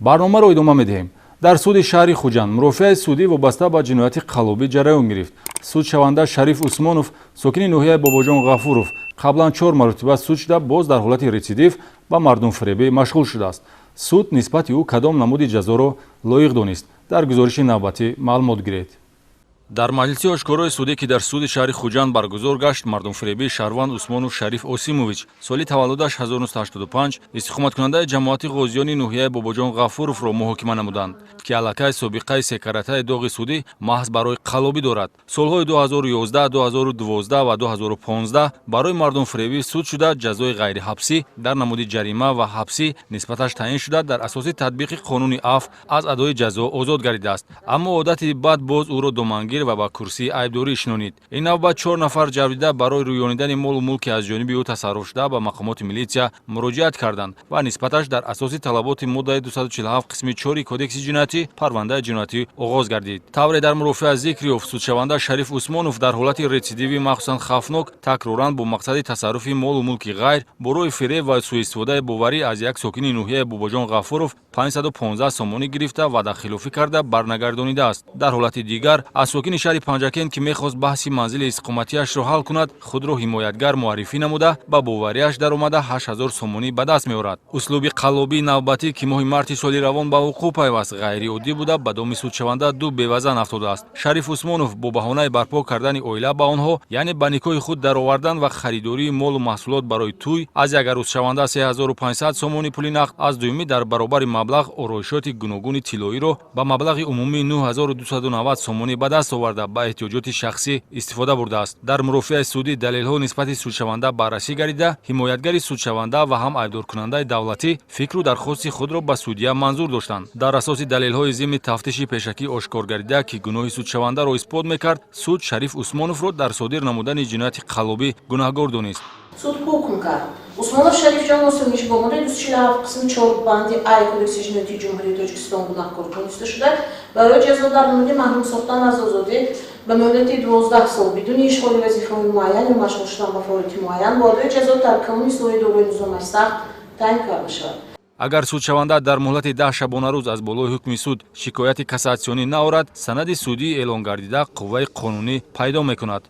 Барномаро идома медиҳем. Дар суди шаҳри Хуҷанд мурофиаи судӣ вобаста ба ҷинояти қаллобӣ ҷараён гирифт. Судшаванда Шариф Усмонов, сокини ноҳияи Бобоҷон Ғафуров, қаблан чор маротиба суд шуда, боз дар ҳолати рецидив ба мардумфиребӣ машғул шудааст. Суд нисбати ӯ кадом намуди ҷазоро лоиқ донист, дар гузориши навбатӣ маълумот гиред. Дар маҷлиси ошкорои судӣ, ки дар суди шаҳри Хуҷанд баргузор гашт, мардумфиребии шаҳрванд Усмонов Шариф Осимович, соли таваллудаш 1985, истиқоматкунандаи ҷамоати Ғозиёни ноҳияи Бобоҷон Ғафуровро муҳокима намуданд, ки аллакай собиқаи секаратаи доғи судӣ маҳз барои қаллобӣ дорад. Солҳои 2011, 2012 ва 2015 барои мардумфиребӣ суд шуда, ҷазои ғайриҳабсӣ дар намуди ҷарима ва ҳабсӣ нисбаташ таъин шуда, дар асоси татбиқи қонуни афв аз адои ҷазо озод гардидааст. Аммо одати бад боз ӯро домангир ва ба курсии айбдорӣ шинонид. Ин навбат чор нафар ҷабрдида барои рӯёнидани молу мулке аз ҷониби ӯ тасарруф шуда ба мақомоти милитсия муроҷиат карданд ва нисбаташ дар асоси талаботи моддаи 247 қисми 4 Кодекси ҷиноятӣ парвандаи ҷиноятӣ оғоз гардид. Тавре дар мурофиа зикр ёфт, судшаванда Шариф Усмонов дар ҳолати рецидиви махсусан хавфнок такроран бо мақсади тасарруфи молу мулки ғайр бо роҳи фиреб ва сӯистифодаи боварӣ аз як сокини ноҳияи Бобоҷон Ғафуров 515 сомонӣ гирифта, ваъдахилофӣ карда, барнагардонидааст. Дар ҳолати дигар аз сокини шаҳри Панҷакент, ки мехост баҳси манзили истиқоматиашро ҳал кунад, худро ҳимоятгар муаррифӣ намуда, ба бовариаш даромада, 8000 сомонӣ ба даст меорад. Услуби қаллобии навбатӣ, ки моҳи марти соли равон ба вуқӯъ пайваст, ғайриоддӣ буда, ба доми судшаванда ду бевазан афтодааст. Шариф Усмонов бо баҳонаи барпо кардани оила ба онҳо, яъне ба никоҳи худ даровардан ва харидории молу маҳсулот барои тӯй, аз як арӯзшаванда 3500 сомонӣ пули нақд, аз дуюмӣ дар баробари маблағ ороишоти гуногуни тиллоиро ба маблағи умумии 9290 сомонӣ ба даст оварда, ба эҳтиёҷоти шахсӣ истифода бурдааст. Дар мурофиаи судӣ далелҳо нисбати судшаванда баррасӣ гардида, ҳимоятгари судшаванда ва ҳам айбдоркунандаи давлатӣ фикру дархости худро ба судья манзур доштанд. Дар асоси далелҳои зимни тафтиши пешакӣ ошкор гардида, ки гуноҳи судшавандаро исбот мекард, суд Шариф Усмоновро дар содир намудани ҷинояти қаллобӣ гунаҳгор донист. Суд ҳукм кард: Усмонов Шарифҷон Осимович бо моддаи 247 қисми 4 банди А Кодекси ҷиноятии Ҷумҳурии Тоҷикистон гунаҳкор дониста шуда, барои ҷазо дар намуди маҳрум сохтан аз озодӣ ба муҳлати 12 сол бидуни ишғоли вазифаҳои муайян ё машғул шудан ба фаъолияти муайян бо адои ҷазо дар колонияи ислоҳии дорои низоми сахт таъин карда шавад. Агар судшаванда дар муҳлати 10 шабонарӯз аз болои ҳукми суд шикояти кассатсионӣ наорад, санади судии эълон гардида қувваи қонунӣ пайдо мекунад.